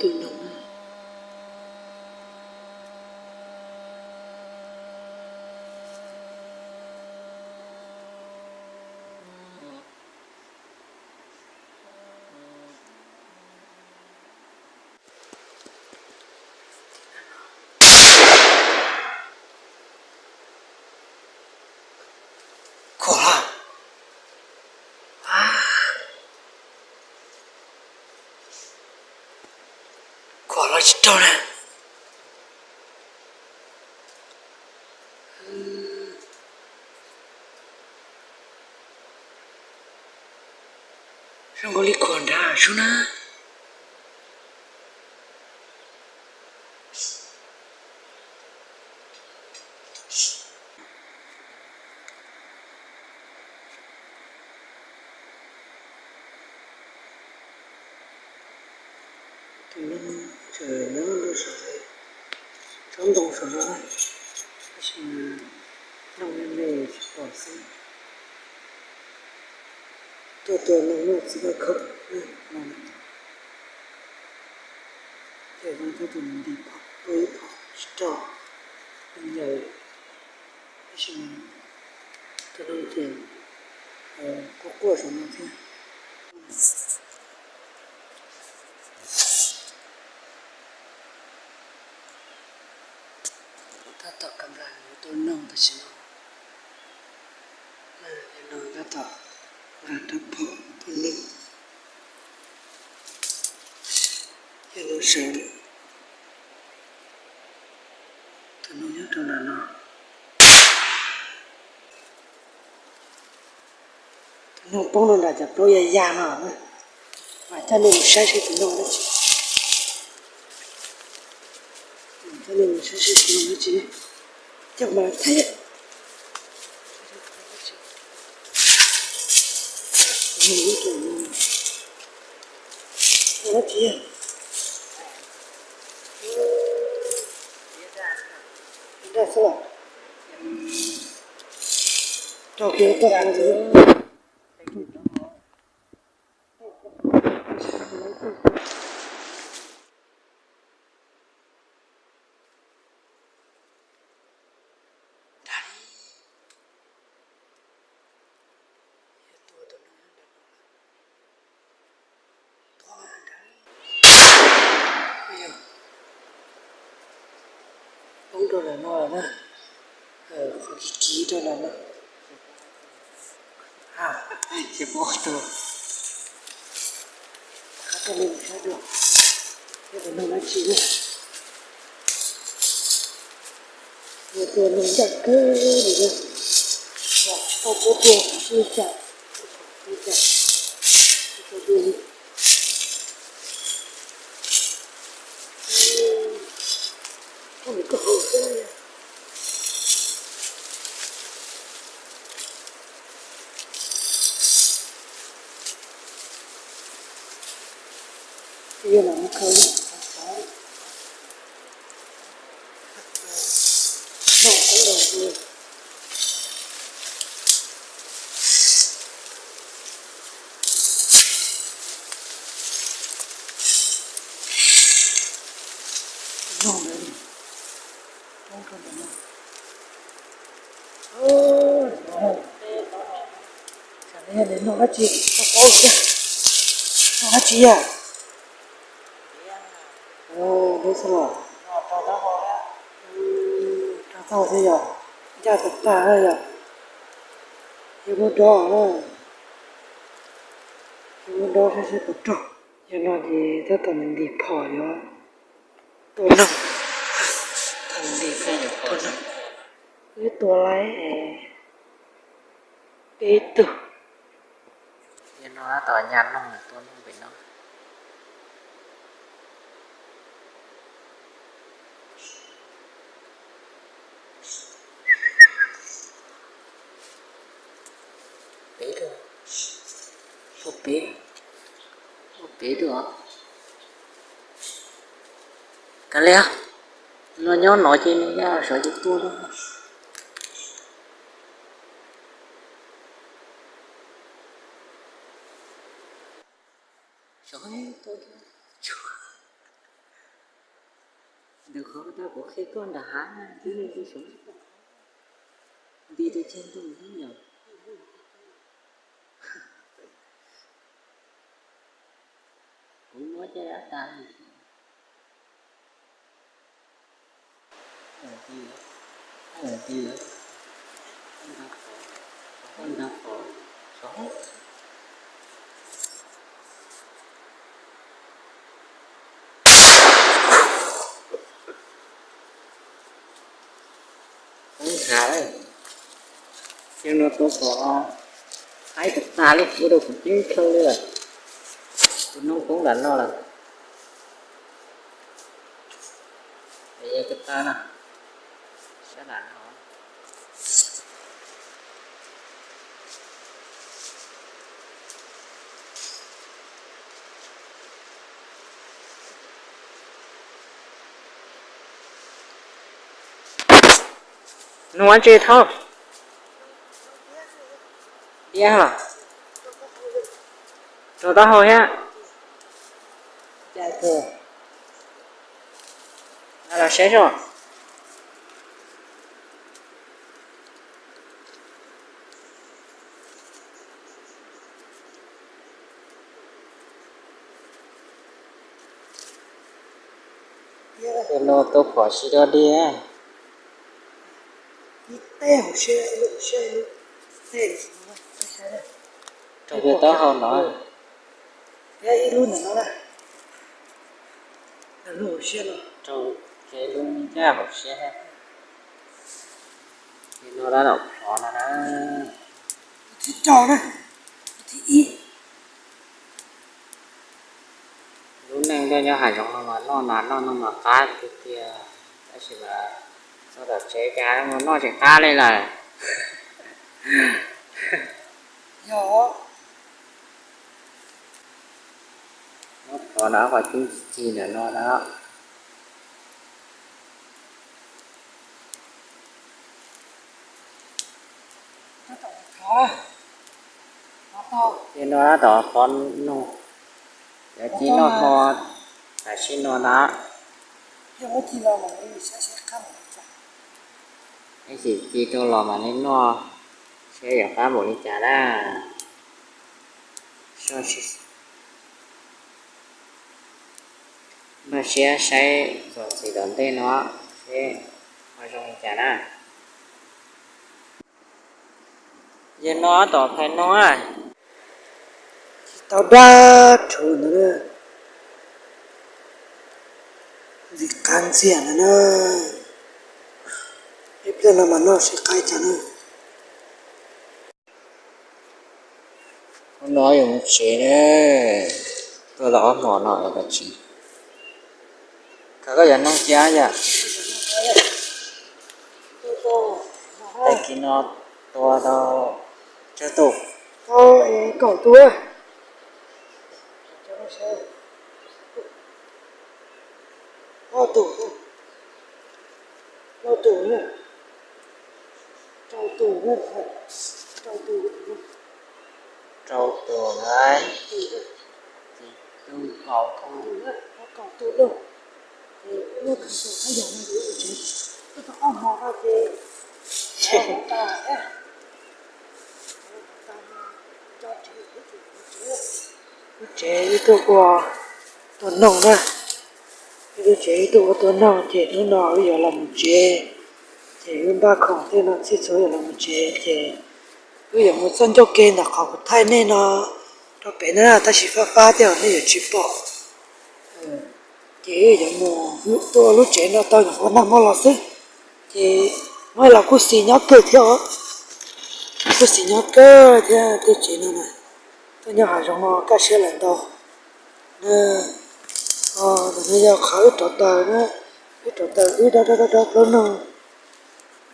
Tus noog. Khuam. Khuam los tsis raug na. Zoo nkaus li khuam nrad sub na. Tus noog tseem nyob rau saum tsob ntoo saum no, tab sis mas noog me me tsis pom xwb. Tuaj tua noog no txiv koj khawb no, ces tab tom nti phom tua ib phom tsis raug, nyaws, tab sis mas tus noog ces quaj quaj saum no thiab. Tab tom kam nplas yuav tua noog tam sim no, no tab tom nqa rab phom tua noog. Yog no sawv, tus noog nyob rau nram no. Tus noog poob rau nram cov plaub ya ya no na, mas coj nej mus saib seb tus noog dab tsi. Coj nej mus saib seb tus noog dab tsi, coj mas thaib. Dab tsi? Daj xwb los. Rau kiag toj no. Poob rau ntawm no lawm na. Qhov kiv kiv rau ntawm no. Ces poob rau, qhov rau me saib dua, yog tus noog dab tsi na. Yog tus noog ncaj kawg li na, tsis tau puab tua li cas, li cas, tsis tau tua li. Koj nws koj hauv xwb. Yog no khaws no, no, no, no. Xyov yog nws noog dab tsi, tsis paub tiag. Noog dab tsi yog? Deb xwb los? Rau txaus thiab yog, ncaj tag tag yog. Yog muab dob na, yog muab dob saib seb puas raug. Yog no ces tab tom nti phom yuav tua noog, tab tom nti phom yuav tua noog. Wb tua laib peb tug. Yog no tab tom nyas noog tua noog pem no. Peb tug, peb, peb tug os. Kav liam, no nyob no ces nws nyob sawv ces tua no. Sawv tua, tua, tua. Ntawm qhov tab kuv qhia koj nram hav na, twb nti saud, nti tus ceg ntoo xwb yom. Kuv muab caj dab tas li. Nti, nti, nrog qhov, nrog qhov, qhov. Poob nthav lawm. Cov no tau pom haib tas tas li, ua rau kuv ceeb khaws li lawm. Tus noob poob nram no lawm. Yog tas no, sab nram no. Nug tsi thaub? Diab hos? Rau taub hau thiab. Cas kawg. Los saib soj. Tus no tau pom tsis dog dig. Rau pem taub hau no. Rau pem lub ncaj hauv siab. Tus no dab nom plhov no na. Lub neej nyob hav zoov no mas noj nas noj noog mas qab tiag tiag, tab sis mas txog tom tsev cas mus noj tsis qab li lawm. Nyob qhov no qhov cub ci ci ntawm no na. Ces no tab tom qhov no, cov ci noj hmo tam sim no na. Ib sim ci rau los mam li noj, saib yuav qab npaum li cas na. Npaj siab saib txuas txiv tom ntej no seb ho zoo li cas na. Yog no tom phais no tsis tau dab rhuv ntawd na. Ntxim qab ntxiag ntawd na. Ib pliag no mas noj sib qab cas na. Hnub no yuav mus tsev na, tuaj tau ob hmos no los tsis. Koj yuav noog cia yom? Tag kis no tua tau tsawg tus? Kaum tus. Ob tus, plaub tus, rau tus, rau tus, rau tus na, tsis tu kaum tus, kaum tus lauj. Ces muab khaws saum hab yam no ces yuav mus tsev, tuaj tau ob hmo no ces lub tsev wb tuaj ua tua noog na, wb lub tsev wb tuaj ua tua noog ces hnub no wb yuav los mus tsev, ces wb npaj khoom tej no txhij txhua yuav los mus tsev ces wb yuav mus txoj ncauj ke ntawm qhov kuv thaij nej no rau pem na, tab sis fab fab thiab nej yuav tsis pom. Ces wb yuav mus tuaj ua lub tsev no tau nyuam qhuav nag hmo los xwb, ces muab los kuj xis nyob kawg thiab os, kuj xis nyob kawg thiab tej tsev no na, tuaj nyob hav zoov no kaj siab lawm ntau. Ntawm no yog qhov wb rauv taws na, wb rauv taws wb dob dob dob plaub noog,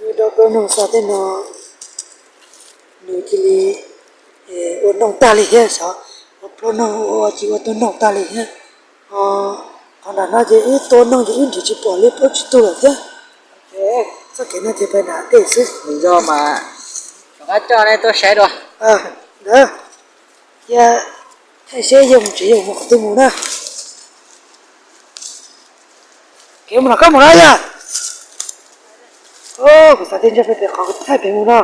wb dob plaub noog xa tej no nws cia li ua noog tag li thiab, xyov ua plaub noog ua ua tsis ua tua noog tag li thiab. Qhov nram no ces wb tua noog ces wb nrhiav tsis pom li plaub tsib tug lawm thiab. Txoj kev no ces pais nram dej xwb. Nws yog mas rov qab coj nej tuaj saib dua. Ntawd, cia thaij seb yog mus tsev yog mus qhov twg mus na. Kev mus no koj mus no yog. Kuv xav tias ntshe peb pem qhov kuv thaij pem mus no.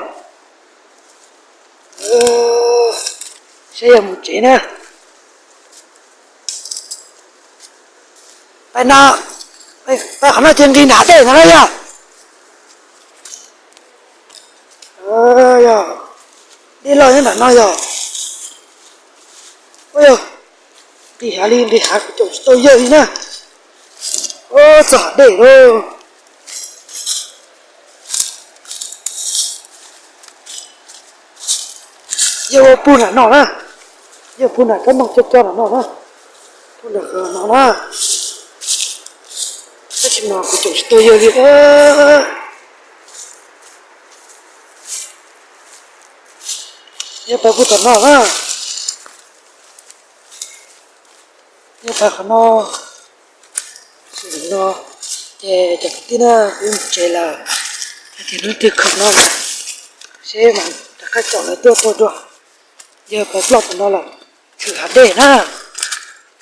Saib yog mus tsev na. Pais no, pais qhov no ces nqis nram dej no na yog. Yog, dej loj nyob nram no yog. Ua yog, nqis hav li nqis hav kuv caum tsis tau yawg li na. Txog hav dej lauj. Yawg ua pug nram no na. Yawg pug nram kab noog cog cog nram no na. Pug nram qhov no na. Tab sis mas kuv caum tsis tau yawg li. Yawg pais pug tom no na. Yawg pais qhov no. Sim no ces cov kwv tij na, wb mus tsev lawm. Hais tias hnub twg khoom no mas seb mas rov qab caum lawv tuaj tau dua. Yawg pais ploj tom no lawm, tshwm hav dej na.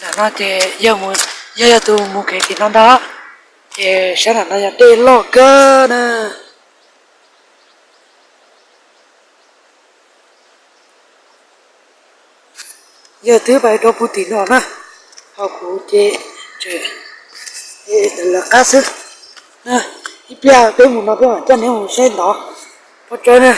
Nram no ces yawg mus, yawg yog tus mus kev tim no ntag. Ces sab nram no yog dej loj kawg na. Yawg twb pais rau puag tim no na, ho kuv ces tseem lawv qab xwb. Ib pliag peb mus no peb mam coj neb mus saib ntov pob tsawb na.